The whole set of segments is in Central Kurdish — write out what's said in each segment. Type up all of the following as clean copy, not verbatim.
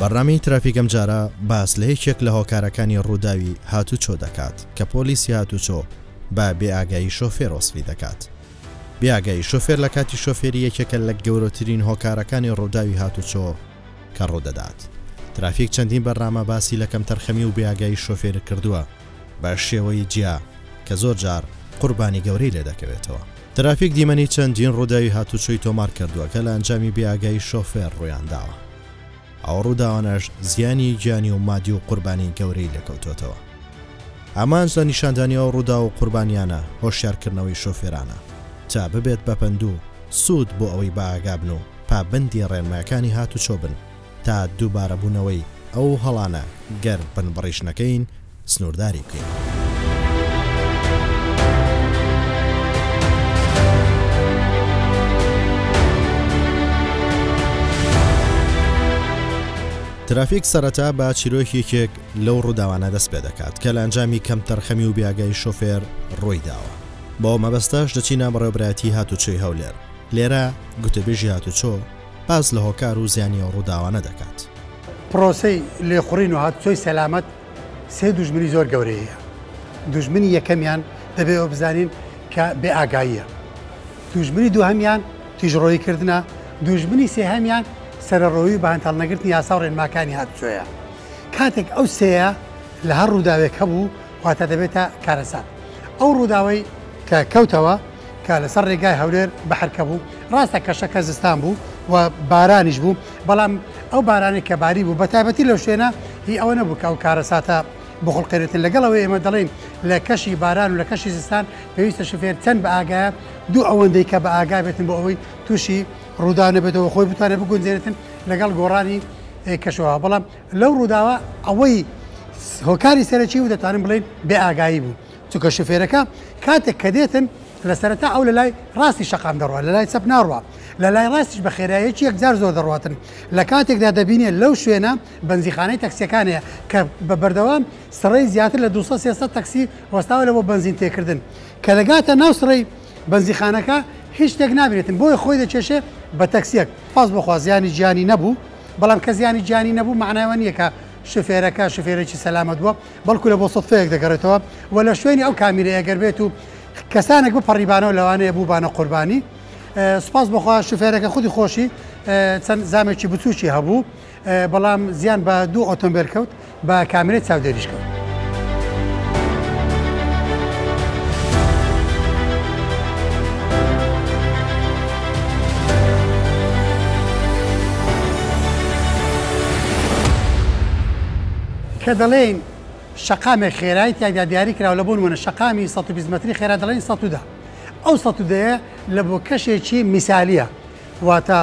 بەرنامەی ترافیک ئەمجارە باس لە یەکێک لە هۆکارەکانی ڕووداوی هاتوچۆ دەکات کە پۆلیسی هاتوچۆ بە بێئاگایی شۆفێر وەسفی دەکات. بێئاگایی شۆفێر لە کاتی شۆفێری یەکێکە لە گەورەترین هۆکارەکانی ڕووداوی هاتوچۆ کە ڕوودەدات. ترافیک چەندین بەرنامە باسی لە کەمتەرخەمی و بێئاگایی شۆفێر کردووە بە شێوەی جیا کە زۆر جار قوربانی گەورەی لێدەکەوێتەوە. ترافیک دیمەنی چەندین ڕووداوی هاتوچۆی تۆمار کردووە کە لە ئەنجامی بێئاگایی شۆفێر ڕوویانداوە. ئەو ڕووداوانەش زیانی گیانی و مادی و قوربانی گەورەی لێکەوتۆتەوە. ئامانج لە نیشاندانی ئەو ڕووداو و قوربانیانە هۆشیارکردنەوەی شۆفێرانە تا ببێت بە پەند و سوود بۆ ئەوەی بەئاگابن و پابەندی ڕێنمایەکانی هاتوچۆ بن تا دووبارەبوونەوەی ئەو هەڵانە گەر بنبڕیش نەکەین سنوورداری بکەین. ترافیک سەرەتا بە چیرۆکی یەکێک لەو ڕووداوانە دەست پێ دەکات کە لە ئەنجامی کەمتەرخەمی و بێئاگایی شۆفێر ڕووی داوە. بەو مەبەستەش دەچینە بەڕێوەبەرایەتی هاتوچۆی هەولێر. لێرە گوتەبێژی هاتوچۆ باس لە هۆکار و زیانی ئەو ڕووداوانە دەکات. پرۆسەی لێخوڕین و هاتوچۆی سەلامەت سێ دوژمنی زۆر گەورەی هەیە. دوژمنی یەکەمیان دەبێ ئەوە بزانین کە بێئاگاییە. دوژمنی دووهەمیان تیژڕۆیی کردنە، دوژمنی سێهەمیان سەرەڕۆیی و بەهەندهەڵنەگرتنی یاسا و ڕێنماکانی هاتوچۆیە. کاتێک ئەو سێیە لە هەر ڕووداوێک هەبوو واتە دەبێتە کارەسات. ئەو ڕووداوەی کە کەوتەوە کە لەسەر ڕێگای هەولێر بەحرکە بوو، ڕاستە کەشەکە زستان بوو و بارانیش بوو، بەڵام ئەو بارانەی کە باری بوو بە تایبەتی لەو شوێنە هی ئەوە نەبوو کە ئەو کارەساتە بخوڵقێنێتن. لەگەڵ ئەوەی ئێمە دەڵێین لە کەشی باران و لە کەشی زستان پێویستە شوفێر چەند بە ئاگایە دوو ئەوەندەی کە بە ئاگا بێتن بۆ ئەوەی تووشی ڕووداو نەبێتەوە خۆی بتوانێت بگونجێنێتن لەگەڵ گۆڕانی کەشوهەوا. بەڵام لەو ڕووداوە ئەوەی هۆکاری سەرەکی بوو دەتوانین بڵێین بێ ئاگایی بوو، چونکە شوفێرەکە کاتێک کە دێتن لە سەرەتا ئەو لە لای ڕاستی شەقام دەڕوا لە لای چەپ ناڕوا، لە لای ڕاستیش بە خێراییەکی یەکجار زۆر دەڕواتن، لە کاتێکدا دەبینێ لەو شوێنە بەنزیخانەی تەکسیەکان هەیە کە بە بەردەوام سڕەی زیاتر لە 200 300 تەکسی وەستاوە لە بۆ بەنزین تێکردن، کە دەگاتە ناو سڕەی بەنزیخانەکە هیچ شتێک نابینێتن بۆیە خۆی دەکێشێ بە تەکسیەک. سوپاس بۆ خوا زیانی گیانی نەبوو، بەڵام کە زیانی گیانی نەبوو مەعنای ئەوە نییە کە شوفێرەکە شوفێرێکی سەلامەت بووە، بەڵکو لە بۆ سوتفەیەک دەگەڕێتەوە و لە شوێنی ئەو کامیرەیە گەر بێت و کەسانێک بپەڕیبانەوە لەوانەیە بووبانە قوربانی. سوپاس بۆ خوا شوفێرەکە خودی خۆشی چەند زامێکی بچووکی هەبوو، بەڵام زیان بە دوو ئۆتۆمبێل کەوت، بە کامیرەی چاودێریش کەوت. کە دەڵێین شەقامێک خێرایی تیایدا دیاری کراوە لە بۆ نموونە شەقامی 120 مەتری خێرا دەڵێین 110 ئەو 110 لە بۆ کەشێکی میسالیە واتە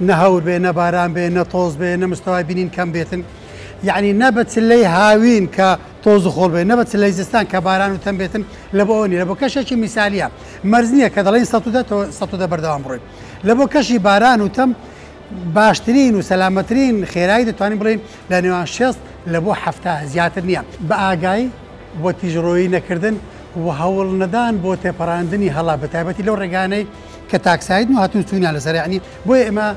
نە هەور بێ نە باران بێ نە تۆز بێ نە مستەوای بینین کەم بێتن یەعنی نە بە چلەی هاوین کە تۆز و خۆڵ بێ نە بە چلەی زستان کە باران و تەم بێتن لە بۆ ئەوە نیە لە بۆ کەشێکی میسالیە مەرج نییە کە دەڵێین 110 تۆ 110 بەردەوام بڕۆی لە بۆ کەشی باران و تەم باشترین و سەلامەترین خێرایی دەتوانین بڵێین لە نێوان 60 لە بۆ 70 زیاتر نییە بە ئاگایی و تیژڕۆیی نەکردن و هەوڵ نەدان بۆ تێپەڕاندنی هەڵە بە تایبەتی لەو ڕێگانەی کە تاکسایدن و هاتوون چوونیان لەسەر یعنی بۆیە ئێمە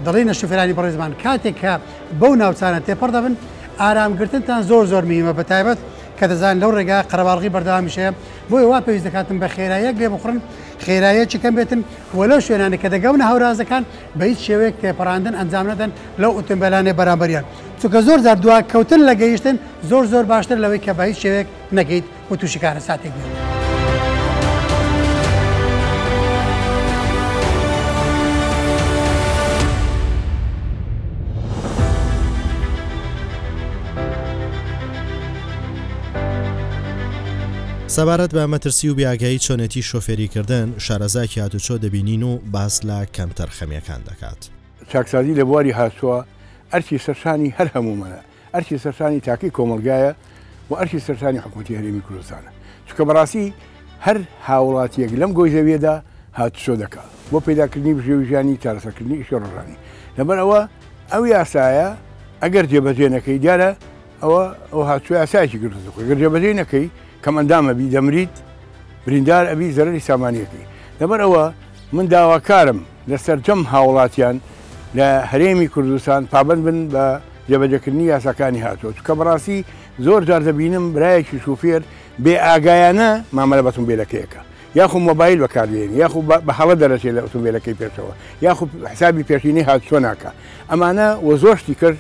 دەڵێینە شوفێرانی بەڕێزمان کاتێک کە بەو ناوچانە تێپەڕ دەبن ئارامگرتنتان زۆر زۆر مهمە بە تایبەت کە دەزان لەو ڕێگا قەرەباڵغی بەردەوامیش هەیە بۆیە وا پێویست دەکاتن بە خێراییەک لێ بخوڕن خێراییەکی کەم بێتن و لەو شوێنانە کە دەگەونە هەورازەکان بە هیچ شێوەیەک تێپەڕاندن ئەنجام نەدەن لەو ئۆتۆمبێلانەی بەرامبەریان چونکە زۆر جار دواکەوتن لە گەیشتن زۆر زۆر باشتر لەوەی کە بە هیچ شێوەیەک نەگەیت و تووشی کارەساتێک بێت. سەبارەت بە مەترسی و بێئاگایی چۆنێتی شۆفێریکردن، شارەزایەکی هاتوچۆ دەبینین و باس لە کەمتەرخەمییەکان دەکات. چاکسازی لە بواری هاتوچۆ ئەرکی سەرشانی هەر هەموومانە، ئەرکی سەرشانی تاکی کۆمەڵگایە و ئەرکی سەرشانی حکوومەتی هەرێمی کوردستانە، چونکە بەڕاستی هەر هاوڵاتیەک لەم گۆی زەویەدا هاتوچۆ دەکا بۆ پەیداکردنی بژێوی ژیانی، چارەسەرکردنی ئیشی ڕۆژانی. لەبەر ئەوە ئەو یاسایە ئەگەر جێبەجێ نەکەی دیارە ئەوە ئەو هاتوچۆ یاسایەکی گرتووە خۆی، گەر جێبەجێ نەکەی کەمئەندام ئەبی، دەمریت، بریندار ئەبی، زەرەری سامانیەکەی. لەبەر ئەوە من داواکارم لە سەرجەم هاوڵاتیان لە هەرێمی کوردستان پابەند بن بە جێبەجێکردنی یاساکانی هاتووە، چونکە بەڕاستی زۆر جار دەبینم برایەکی شوفێر بێ ئاگایانە مامەلە بە ئۆتۆمبیلەکەیەکە، یاخو مۆبایل بەکاردێنی، یاخو بە هەڵە دەرەچێت لە ئۆتۆمبیلەکەی پێشەوە، یاخو حسابی پێشینەی هاتوچۆ ناکا. ئەمانە و زۆر شتی کەش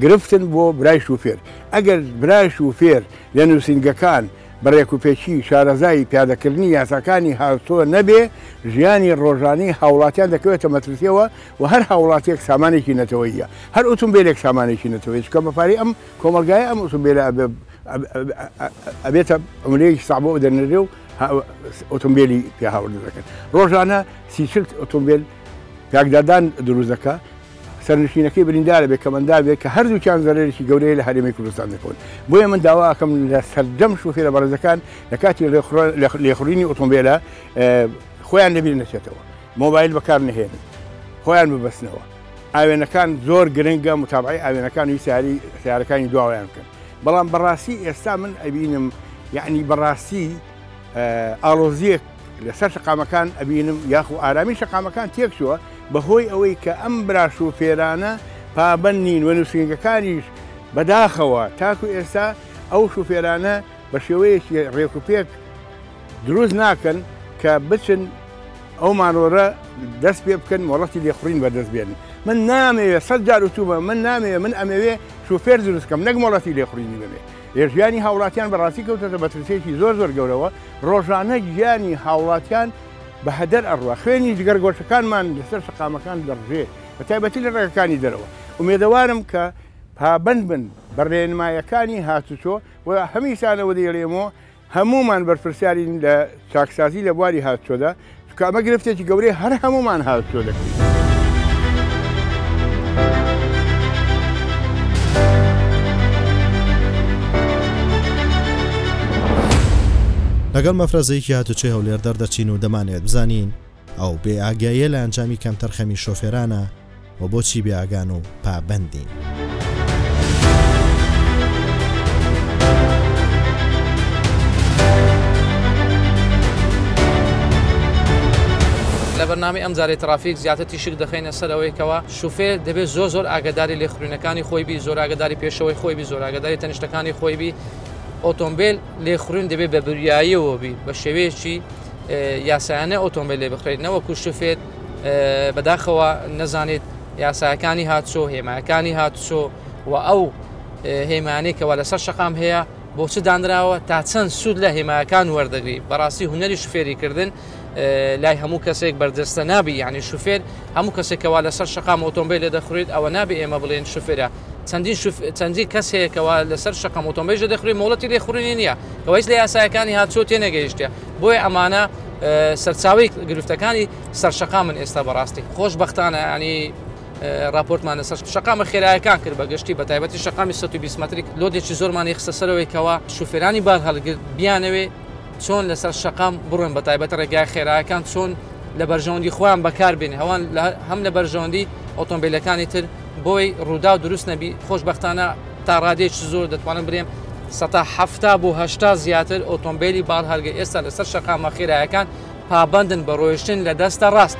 گرفتن بۆ برای شوفێر. ئەگەر برای شوفێر لە نووسینگەکان بە ڕێکوپێکی شارەزای پیادەکردنی یاساکانی هاتوچۆ نەبێ، ژیانی ڕۆژانەی هاوڵاتیان دەکەوێتە مەترسیەوە و هەر هاوڵاتیەک سامانێکی نەتەوەییە، هەر ئۆتۆمبیلێک سامانێکی نەتەوەیە، چونکە بە پارەی ئەم کۆمەڵگایە ئەم ئۆتۆمبیلە ئەبێتە عملەیەکی سەعبە و دەنرێ و ئۆتۆمبیلی پێ هاوردە دەکەن. ڕۆژانە 30 ئۆتۆمبیل پێکدادان دروست دەکا، سەرنشینەکەی بریندارە بێ، کەمەندار بێ، کە هەردووکیان زەرەرێکی گەورەیە لە هەرێمی کوردستان دەکەون. بۆیە من داوا ئەکەم لە سەرجەم شوفێرە بەڕێزەکان لە کاتی لێخوڕینی ئۆتۆمبیلە خۆیان لەبیر نەچێتەوە، مۆبایل بەکار نەهێنن، خۆیان ببەستنەوە. ئاوێنەکان زۆر گرنگە، متابعەی ئاوێنەکان و سیارەکانی دواوەیان بکەن. بەڵام بەڕاستی ئێستا من ئەبینم یعنی بەڕاستی ئاڵۆزیەک لەسەر شەقامەکان ئەبینم، یاخو ئارامی شەقامەکان تێکچووە بەهۆی ئەوەی کە ئەم برا شوفێرانە پابەند نین و نووسینگەکانیش بەداخەوە تاکو ئێستا ئەو شوفێرانە بە شێوەیەکی ڕێکوپێک دروست ناکەن کە بچن ئەو مانۆرە دەست پێ بکەن مۆڵەتی لێخوڕین بەدەست بێنن. من نامەوێ 100 جار وتومە، من نامەوێ، من ئەمەوێ شوفێر دروست بکەم نەک مۆڵەتی لێخوڕینی بەمێ. ژیانی هاوڵاتیان بەڕاستی کەوتەتە مەترسیەکی زۆر زۆر گەورەوە، ڕۆژانە گیانی هاوڵاتیان بە هەدەر ئەڕوا، خوێنی جگەرگۆشەکانمان لەسەر شەقامەکان دەڕژێ، بە تایبەتی لە ڕێگەکانی دەرەوە. ئومێدەوارم کە پابەند بن بە ڕێنمایەکانی هاتوچۆ و هەمیسانەوە دەیڵێمەوە هەموومان بەرپرسیارین لە چاکسازی لە بواری هاتوچۆدا، چونکە ئەمە گرفتێکی گەورەیە هەر هەموومان هاتوچۆ دەکەین. لەگەڵ مەفرەزەیەکی هاتوچۆی هەولێر دەردەچین و دەمانەوێت بزانین ئەو بێ ئاگاییە لە ئەنجامی کەمتەرخەمی شۆفێرانە و بۆچی بێ ئاگان و پابەند نین. لە بەرنامەی ئەمجارەی ترافیک زیاتر تیشک دەخەینە سەر ئەوەی کەوا شوفێر دەبێت زۆر زۆر ئاگاداری لێخورینەکانی خۆی بی، زۆر ئاگاداری پێشەوەی خۆی بی، زۆر ئاگاداری تەنیشتەکانی خۆی بی. ئۆتۆمبیل لێخورین دەبێت بە بریاییەوە بی، بە شێوەیەکی یاسایانە ئۆتۆمبیل لێ بخرێت، نەوەکو شوفێر بەداخەوە نەزانێت یاساکانی هاتچۆ، هێماکانی هاتچۆ و ئەو هێمانەی کەوا لەسەر شەقام هەیە بۆ چ دانراوە، تا چەند سوود لە هێماکان وەردەگری. بەڕاستی هونەری شوفێریکردن لای هەموو کەسێک بەرجەستە نابی، یعنی شوفێر هەموو کەسێکەوە لەسەر شەقام ئۆتۆمبیل لێ دەخورێت ئەوە نابێ ئێمە بڵێن شوفێرە. چەندین کەس هەیە کەوا لەسەر شەقام ئۆتۆمبیل دەخورێت مۆڵەتی لێخورینی نییە، کەوا هیچ لە یاسایەکانی هاتچۆ تێنەگەیشتە. بۆیە ئەمانە سەرچاوی گرفتەکانی سەرشەقامن ئێستا بەڕاستی. خۆشبەختانە ینی راپۆرتمان لەسەر شەقامە خێرایەکان کرد بە گشتی، بە تایبەتی شەقامی 120 مەتری لۆدێکی زۆرمانی خستە سەرەوەی کەوا شوفێرانی بار هەڵگر بیانەوێ چۆن لەسەر شەقام بڕۆن، بە تایبەت ڕێگای خێراکان چۆن لە بەرژەوەندی خۆیان بەکاربێن، هەوان هەم لە بەرژەوەندی ئۆتۆمبیلەکانی تر بۆی ڕوودا دروست نەبی. خۆشبەختانە تا ڕادەیەکی زۆر دەتوانم برێم 70% بۆ 80 زیاتر ئۆتۆمبیلی بار هەڵگر ئێستا لەسەر شەقامە خێرایەکان پابەندن بە ڕۆیشتن لە دەستە ڕاست.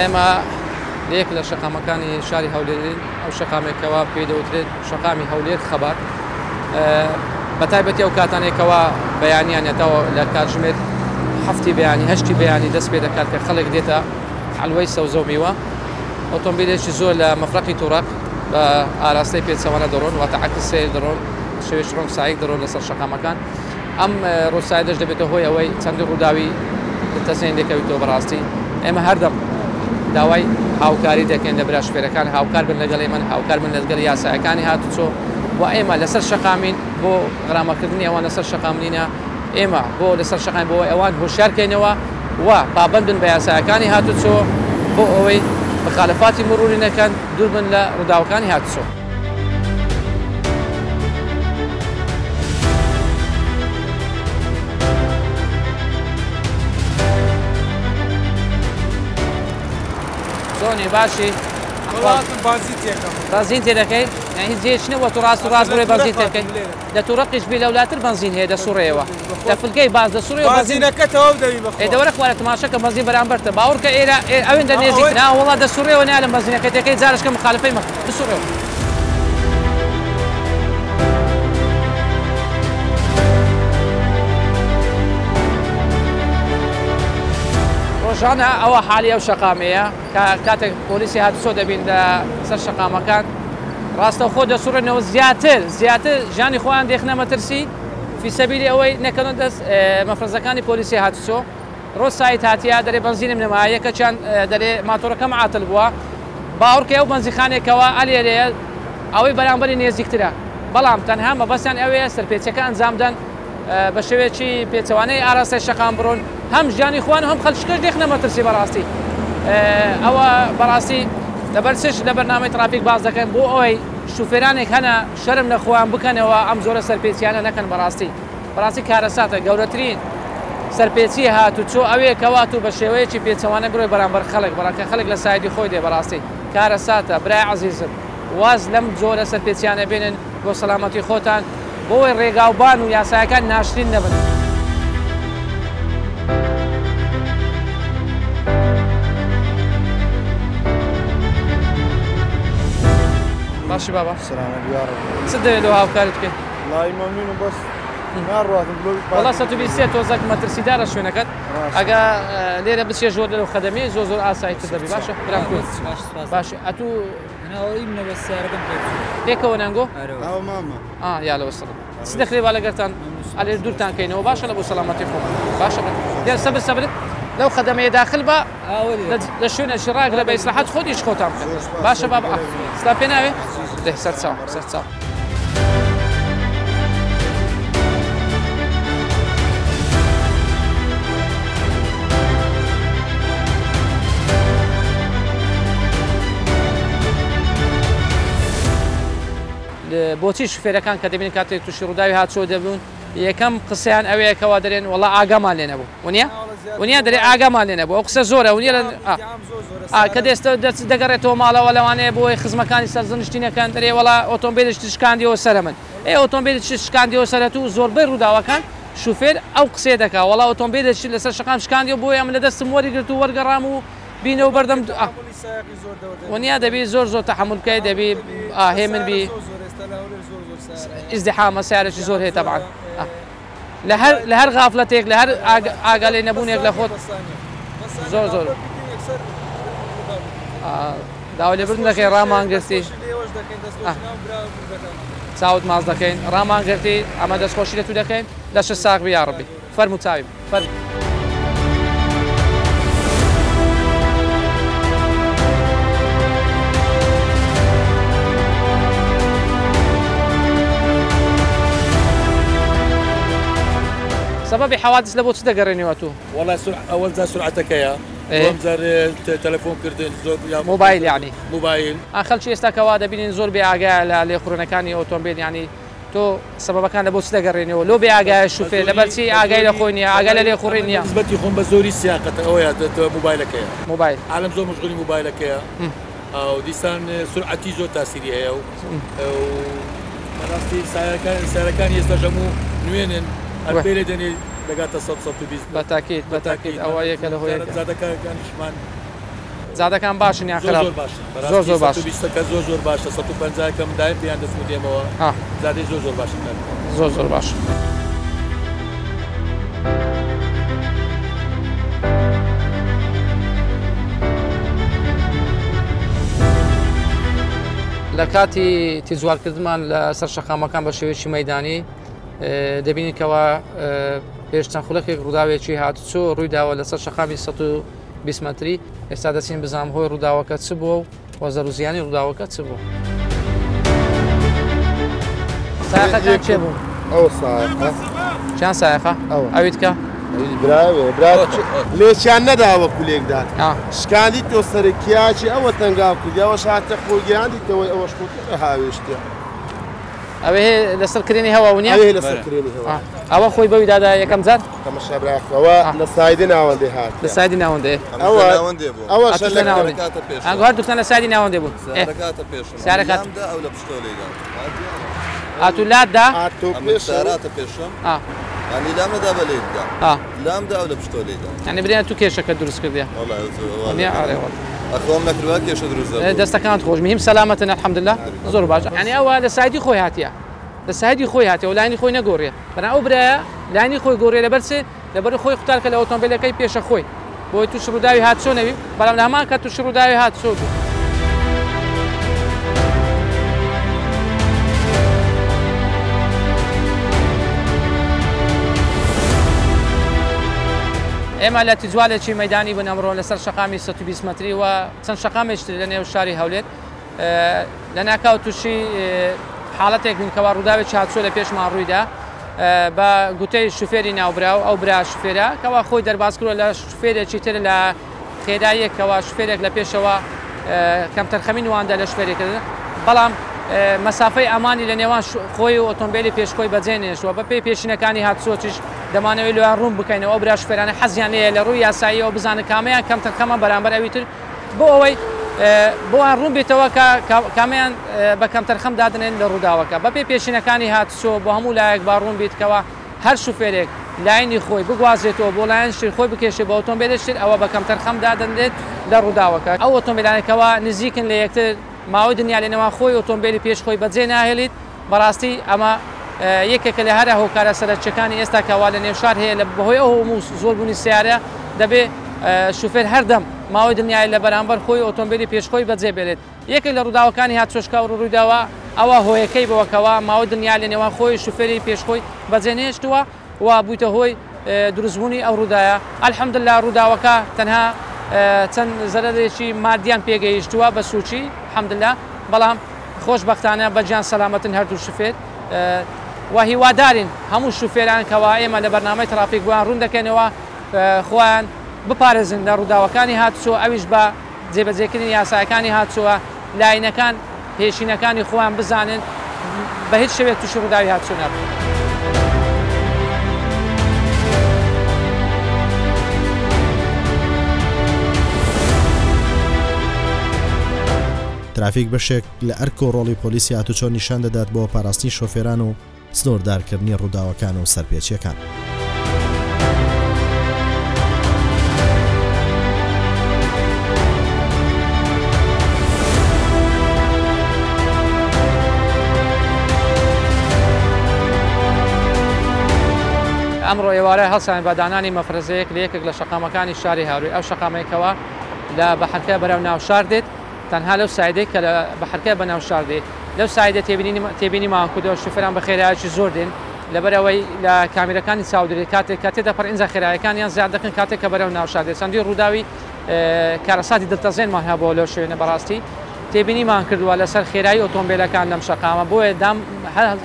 ئێمە لە یەک لە شەقامەکانی شاری هەولێرین، ئەو شەقامێکەوە پێی دەوترێت شەقامی هەولێر خەبات. بە تایبەتی ئەو کاتانێکەوە بەیانیان یەتەوە لە کاتژمێر 7 بەیانی 8 بەیانی دەست پێ دەکات کە خەڵک دێتە حەلوەی سەوزە و میوە. ئۆتۆمبیلێکی زۆر لە مەفرەقی توڕەق بە ئاراستەی پێچەوانە دەڕۆن، واتە عەکس سەیر دەڕۆن، شێوەی ڕۆنگ سایک دەڕۆن لەسەر شەقامەکان. ئەم ڕووسایدەش دەبێتە هۆی ئەوەی چەندی ڕووداوی تەسێن دەکەویتەوە. بەڕاستی ئێمە هەردەم داوای هاوکاری دەکەین لە برا شوفێرەکان، هاوکار بن لەگەڵ ئێمە، هاوکار بن لەگەڵ یاسایەکانی هاتوچۆ و ئێمە لەسەر شەقامین بۆ غرامەکردنی ئەوان لەسەر شەقامنینە، ئێمە بۆ لەسەر شەقام بۆ ئەوان هۆشیارکەینەوە و پابەند بن بە یاسایەکانی هاتوچۆ بۆ ئەوەی مخالفاتی مروری نەکەن، دوور بن لە ڕووداوەکانی هاتوچۆ. چۆنی باشی؟ بەنزین تێدەکەی؟ یعنی هیچ جێیەک نەبووە تو ڕاست و ڕاست بڕۆی بەنزین تێبکەی؟ لە توڕەقیش بی لەولاتر بەنزین هەیە دەسوڕێیەوە لە فلکەی باز دەسوڕێەوە بەنزینەکە تەواو دەبی بەخوا. ئێ دەوەرە خوارە تماشا کە بەنزین بەرامبەرتە باوەڕکە ئێرە ئەوێندە نێزیک نا وەڵا دەسوڕێەوە نالم بەنزینەکە تێکەی جارشکە مخالفەی مەکە بسوڕێەوە. ڕۆژانە ئەوە حالی ئەو شەقامەیە کە کاتێک پۆلیسی هاتوچۆ دەبین لە سەر شەقامەکان ڕاستەوخۆ دەسوڕێنەوە، زیاتر زیاتر ژیانی خۆیان دێخنە مەترسی فی سەبیلی ئەوەی نەکەنە دەست مەفرەزەکانی پۆلیسی هاتوچۆ. ڕۆژ سایت هاتیە دەرێ بەنزینم نەما، یەکەکیان دەرێ ماتۆرەکەم عاتل بووە، باوەڕکەی ئەو بەنزیخانێکەوە ئەلێرەیە ئەوەی بەرامبەری نێزیکترە، بەڵام تەنها مەبەستیان ئەوەیە سەرپێچەکە ئەنجامدەن بە شێوەیەکی پێچەوانەی ئاراستەی شەقام بڕۆن، هەم ژیانی خۆیان و هەم خەڵکیش دێخنە مەترسی. بەڕاستی ئەوە بەڕاستی لەبەر چش لە بەرنامەی ترافیک باس دەکەن بۆ ئەوەی شوفێرانێک هەنە شەرم لە خۆیان بکەنەوە ئەم جۆرە سەرپێچیانە نەکەن. بەڕاستی بەڕاستی کارەساتە، گەورەترین سەرپێچی هاتوچۆ ئەوەیە کەوا تو بە شێوەیەکی پێچەوانە بڕۆی بەرامبەر خەڵک، بەڕاکە خەڵک لە side ی خۆی دێ. بەڕاستی کارەساتە برای عەزیزم، واز لەم جۆرە سەرپێچیانە بێنن بۆ سەلامەتی خۆتان، بۆ ئەوەی ڕێگاوبان و یاسایەکان ناشرین نەبن. باشی بابا؟ سلامت یاڕەبی. چت دەوێت لەو هاوکاریت بکەین؟ وەڵی مەمنونم بەس ناڕواتم لۆ وەڵا 123 تۆزەک مەترسیدارە شوێنەکەت، ئەگە لێرە بچێ ژۆر لەو خەدەمی زۆر زۆر ئاسایی تر دەبی. باشە برام کوێ؟ باشی ئەتوو پێکەوە نانگۆ؟ یا لەوە سەڵم چ دەکرێ با لەگەرتان ئەلێر دوورتان کەینەوە. باشە لە بۆ سەلامەتی خۆم. باشە دێن سەبر سەبر لەو خەدەمەیە داخل بە لە شوێنێکی ڕاگرە بە ئیسلاحات خۆتیش خۆتان بکەن. باشە بابا ستا پێ ناوێ؟ دێ سەرچاو سەرچاو. بۆچی شوفێرەکان کە دەبین کاتێک تووشی ڕووداوی هاتوچۆ دەبوون یەکەم قسەیان ئەوەیە کەوا دەرێن وەڵا ئاگامان لێ نەبوو ونیە ونیە دەرێ ئاگامان لێ نەبوو ئەو قسە زۆرە ونیە کە دێستە دەگەڕێتەوە ماڵەوە لەوانەیە بۆی خزمەکانی سەرزنشتینەکان دەرێ وەڵا ئۆتۆمبیلش شکاندیەوە سەرە من، ئێ ئۆتۆمبیلش شکاندیەوە سەرە تو. زۆربەی ڕووداوەکان شوفێر ئەو قسەیە دەکا وەڵا ئۆتۆمبیلش لەسەر شەقام شکاندیەوە بۆیە من لە دەستم وەریگرت و وەرگەڕام و بینەوە بەردەم ونیا دەبی زۆر زۆر تەحەمول بکەی، دەبی هێمن بی. ئیزدحامە سیارێکی زۆر هەیە تەبعەن لە هەر غافلەتێک لە هەر ئاگا لێ نەبوونێک لە خۆت زۆر زۆر داوای لێبوردن دەکەین ڕامانگرتی چاوت ماز دەکەین ڕامانگرتی ئەمە دەستخۆشی لە تو دەکەین لەشت ساغ بی یاڕەبی فەرموو چاوی فەرموو. سەبەبی حەوادس لە بۆ چ دەگەڕێنیوە تو؟ وەڵا ئەوەل جار سرعەتەکەیە، دووەم جار تەلەفۆن کردن زۆر مۆبایل یعنی مۆبایل. خەڵکی ئێستا کەوا دەبینین زۆر بێ ئاگایە لە لێخوڕینەکانی ئۆتۆمبیل، یعنی تۆ سەبەبەکان لە بۆ چ دەگەڕێنەوە؟ لۆ بێ ئاگایە شوفێر لەبەر چی ئاگای لە خۆی نییە، ئاگای لە لێخوڕین نییە؟ نسبەتی خۆم بە زۆری سیاقەتە ئەوەیە مۆبایلەکەیە. مۆبایل عالم زۆر مشغولی مۆبایلەکەیە و دیسان سرعەتی زۆر تاسیری هەیە و بەڕاستی سیارەکانی ئێستاش هەموو نوێنن، هەر پێ لێ دەنێ دەگاتە 100 120. بەتاکید بەتاکید ئەوە یەکە لە هۆیەکە. جادەکانیشمان جادەکان باشن یان خراپ؟ زۆر باشن. زۆر زۆر باش. 120 زۆر زۆر باشە، 150 کەم دایم پێیان دەچم و دێمەوە. جادەی زۆر زۆر باشن. زۆر زۆر باش. لە کاتی تیزوارکردمان لەسەر شەقامەکان بە شێوەیەکی مەدانی دەبینین کەوا پێش چەند خولەکێک ڕووداوێکی هاتوچۆ ڕوویداوە لەسەر شەقامی 120 مەتری. ئێستا دەچین بزانم هۆی ڕووداوەکە چ بووە و زەرو زیانی ڕووداوەکە چ بوو. سایەقەکان چێ بوو؟ ئەو سایەقە. چیان سایەقە؟ ئەویت کە؟ برا لێچیان نەداوە کولێکدان. شکاندی تۆ سەرکیاکی ئەوە تەنگاو کردی، ئەوەش هاتە خۆگیاندیتەوەی ئەوەش خۆت هاوێشتە. ئەوێ لەسەر کرێنی هەوا ونیە؟ ئەوێ لەسەر کرێنی هەوا. ئەوە خۆی بەوی دادا یەکەم جار؟ تەماشا براخەوە لە سایدی ناوەندێ هات. لە سایدی ناوەندێ. ئەوە ئەوەش لە ناوەندێ. هەردووکتان لە سایدی ناوەندێ بوون. سیارەکاتە پێشم. سیارەکات. ئەو لە پشتۆ لێدا. ئاتو لاتدا؟ ئاتۆ پێشم. سیاراتە پێشم. يعني لام دا بەلێدا. لام دا ئەو لە پشتۆ لێدا. یعنی برێن تو کێشەکە دروست کردیە. والله نییە ئارێ والله. ئەخۆم نەکردووە کێشە دروست دەبوو. دەستەکانت خۆش. مهم سەلامەتن الحمدلله. زۆر باش. یعنی ئەوە لە سایدی خۆی هاتیە. لە سایدی خۆی هاتیە و لاینی خۆی نەگۆڕیە. بەڵام ئەو برایە لاینی خۆی گۆڕیە لەبەر چێ؟ لەبەر خۆی قوتارکە لە ئۆتۆمبیلەکەی پێشە خۆی. بۆی تووش ڕووداوی هاتچۆ نەبی، بەڵام لە هەمان کات تووش ڕووداوی هاتچۆ بوو. ئێمە لە تیجوالێکی مەدانی بوون ئەمڕۆ لەسەر شەقامی 120 مەتری و چەند شەقامێکی تر لە نێو شاری هەولێر. لە ناکاو تووشی حاڵەتێک بوون کەوا ڕووداوێکی هاتچۆ لە پێشمان ڕوویدا بە گوتەی شوفێری ناوبراو. ئەو برا شوفێرە کەوا خۆی دەرباز کردووە لە شوفێرێکی تر لە خێراییەکەوە شوفێرێک لە پێشەوە کەمتەرخەمی نواندە لە شوفێریکردن، بەڵام مەسافەی ئەمانی لە نێوان خۆی و ئۆتۆمبیلی پێشخۆی بەجێ نێشتووە. بەپێی پێشینەکانی هاتچۆچیش دەمانەوەی لۆیان ڕوون بکەینەوە. ئەو برا شوفێرانە حەزیان لێیە لە ڕووی یاساییەوە بزانن کامیان کەمتەرخەمە بەرامبەر ئەوی تر، بۆ ئەوەی بۆیان ڕوون بێتەوە کە کامیان بە کەمتەرخەم دادنێن لە ڕووداوەکە. بەپێی پێشینەکانی هاتچۆ بۆ هەموو لایەک با ڕوون بیتکەوە هەر شوفێرێک لاینی خۆی بگوازێتەوە بۆ لایەن شتر خۆی بکێشێ بە ئۆتۆمبیلێک شتر، ئەوە بە کەمتەرخەم دادەنرێت لە ڕووداوەکە. ئەو ئۆتۆمبیلانێکەوە نزیکن لە یەکتر ماوەی دنیا لە نێوان خۆی ئۆتۆمبیلی پێش خۆی بەجێ ناهێڵیت. بەڕاستی ئەمە یەکێکە لە هەرە هۆکارە سەرەکیەکانی ئێستا کەوا لە نێوشار هەیە. لە بەهۆی ئەو هەموو زۆربوونی سیارە دەبێ شوفێر هەردەم ماوەی دنیای لە بەرامبەر خۆی ئۆتۆمبیلی پێشخۆی بەجێ بێنێت. یەکێک لە ڕووداوەکانی هاتچۆشکا و ڕوویداوە ئەوە هۆیەکەی بەوەکەوە ماوەی دنیا لە نێوان خۆی شوفێری پێشخۆی بەجێ نێشتووە و بوویتە هۆی دروستبوونی ئەو ڕوودایە. الحەمدلله ڕووداوەکە تەنها چەند زەرەرێکی مادیان پێگەیشتووە بە سوچی الحەمدلله، بەڵام خۆشبەختانە بەگیان سەلامەتن هەردوو شوفێر. و هیوادارین هەموو شوفێران کەوا ئێمە لە بەرنامەی ترافیک بۆیان ڕوون دەکەینەوە خۆیان بپارێزن لە ڕووداوەکانی هاتچۆ، ئەویش بە جێبەجێکردنی یاسایەکانی هاتچۆوە، لاینەکان پێشینەکانی خۆیان بزانن بە هیچ شێوەیەک تووشی ڕووداوی هاتچۆ نابن. ترافیک بەشێک لە ئەرک و ڕۆڵی پۆلیسی هاتوچۆ نیشان دەدات بۆ پاراستنی شۆفێران و سنووردارکردنی ڕووداوەکان و سەرپێچیەکان. ئەمڕۆ ئێوارە هەڵسان بە دانانی مەفرەزەیەک لە یەکێک لە شەقامەکانی شاری هاوڕێ. ئەو شەقامەیەکەوە لە بەحرکە بەرەو ناوشار دێت، تەنها لەو سایدەی کە لە بەحرکە بە ناوشار دێت، لەو سایدە تێبینیمان کردەوە شوفێران بە خێرایەکی زۆر دێن، لەبەرەوەی لە کامیرەکانی چاودێری کاتێک کە تێدەپەڕ ئینجا خێرایەکانیان زیاد دەکەن کاتێک کە بەرەو ناوشار دێت. چەندین ڕووداوی کارەساتی دڵتەزێنمان هەبووە لەو شوێنە. بەڕاستی تێبینیمان کردووە لەسەر خێرایی ئۆتۆمبیلەکان لەم شەقامە، بۆیە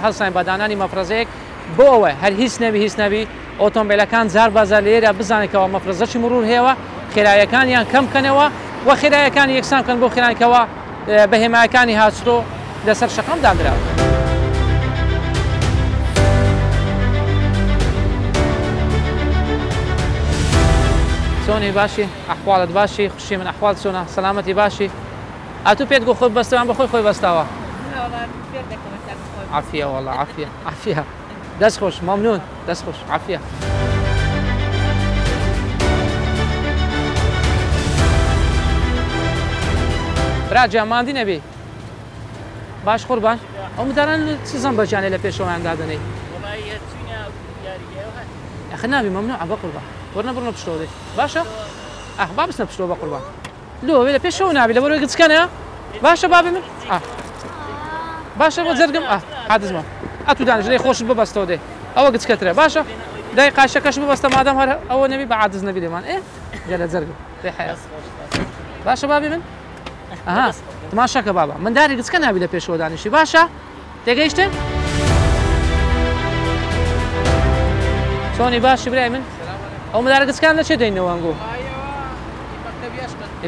هەڵساین بە دانانی مەفرەزەیەک بۆ ئەوەی هەر هیچ نەبی هیچ نەبی ئۆتۆمبیلەکان جار بازار لێرە بزانێتەوە مەفرەزەکی مرور هەیەوە خێرایەکانیان کەم بکەنەوە و خێرایەکانی یەکسان بکەن بۆ خێرانکەوە بە هێمایەکانی هاتچۆ لەسەر شەقام دانراوە. چۆنی باشی؟ ئەحواڵت باشی؟ خوشی من ئەحواڵ چۆنە؟ سەلامەتی باشی؟ ئەتوو پێت گۆ خۆی بەستەوە بە خۆی خۆی بەستاوە؟ عافیە والله عافیە عافیە. دەست خۆش مەمنون دەست خۆش عافیە. براجیان ماندی نەبی؟ باش قوربان. ئەو مداران چ زەمبەجانێ لە پێشەوەیان دادەنێی؟ ئەخە نابی مەمنوعە بە قوربان. وەرنە بڕنە پشتەوە دێ. باشە؟ ئەخ با بچنە پشتەوە بە قوربان. لۆ ئەوێ لە پێشەوە نابی لەبەرەوەی گچکەنە؟ باشە بابی من؟ باشە بۆ جەرگم؟ حادث بە. ئەتوو دانیش لێ خۆشت ببەستەوە دێ. ئەوە گچکەترە باشە دای قاشەکەش ببەستە مادام هەر ئەوە نەبی بە عادز نەبی لێمان ئێ گەلە جەرگم بێ حەیا باشە بابی من ئەها تماشاکە بابا منداری گچکە نابی لە پێشەوە دانیشی باشە تێگەیشتن چۆنی باشی برای من ئەو مدارە گچکان لە چێ دەینەوە ئەنگۆ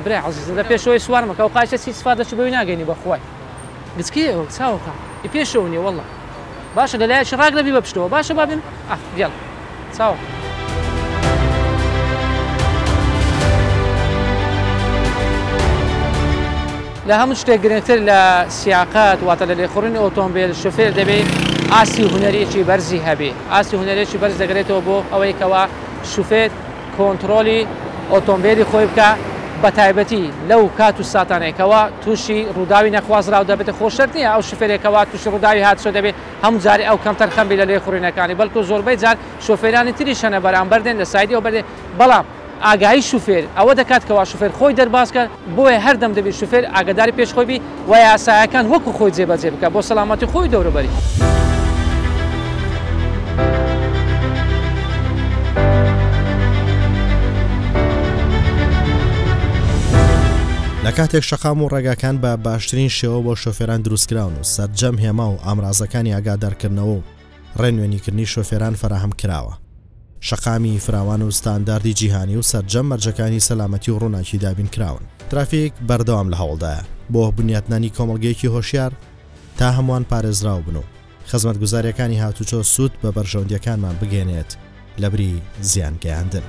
برای عزیز لە پێشەوەی سوار مەکە ئەو قایشە چی سفادە چ بەوی ناگەینی بەخوای گچکەیە ئەو چاوەکە ئی پێشەوە نیە واللە باشە لە لایەکی ڕاگرە بیبە پشتەوە باشە بابم ئاه یاڵا چاوە. لە هەموو شتێک گرنگتر لە سیاقەت واتە لە لێخوڕینی ئۆتۆمبیل شوفێر دەبێ ئاستی هونەریی بەرزی هەبێ ئاستی هونەریی بەرز دەگرێتەوە بۆ ئەوەی کەوا شوفێر کۆنترۆلی ئۆتۆمبیلی خۆی بکە بە تایبەتی لەو کات و ساتانەی کەوا تووشی ڕووداوی نەخوازراو دەبێت خۆ شەرت نییە ئەو شوفێرێک کەوا تووشی ڕووداوی هاتوچۆ دەبێت هەموو جارێ ئەو کەمتەرخەم بێت لە لێخوڕینەکانی بەڵکو زۆربەی جار شۆفێرانی تریش هەنە بەرامبەر دێن لە side ی ئەو بەردێن بەڵام ئاگایی شوفێر ئەوە دەکات کەوا شوفێر خۆی دەرباز کات بۆیە هەردەم دەبێت شوفێر ئاگاداری پێش خۆی بی و یاسایەکان وەکو خۆی جێبەجێ بکات بۆ سەلامەتی خۆی و دەوروبەری. لە کاتێک شەقام و ڕێگاکان بە باشترین شێوە بۆ شۆفێران دروستکراون و سەرجەم هێما و ئامرازەکانی ئاگادارکردنەوە و ڕێنوێنیکردنی شۆفێران فەراهەم کراوە. شەقامی فراوان و ستانداردی جیهانی و سەرجەم مەرجەکانی سەلامەتی و ڕووناکی دابین کراون. ترافیک بەردەوام لە هەوڵدایە بۆ بنیاتنانی کۆمەڵگەیەکی هۆشیار تا هەمووان پارێزراو بن و خزمەتگوزارییەکانی هاتوچۆ سوود بە بەرژەوەندییەکانمان بگەیەنێت لەبری زیان گەیاندن.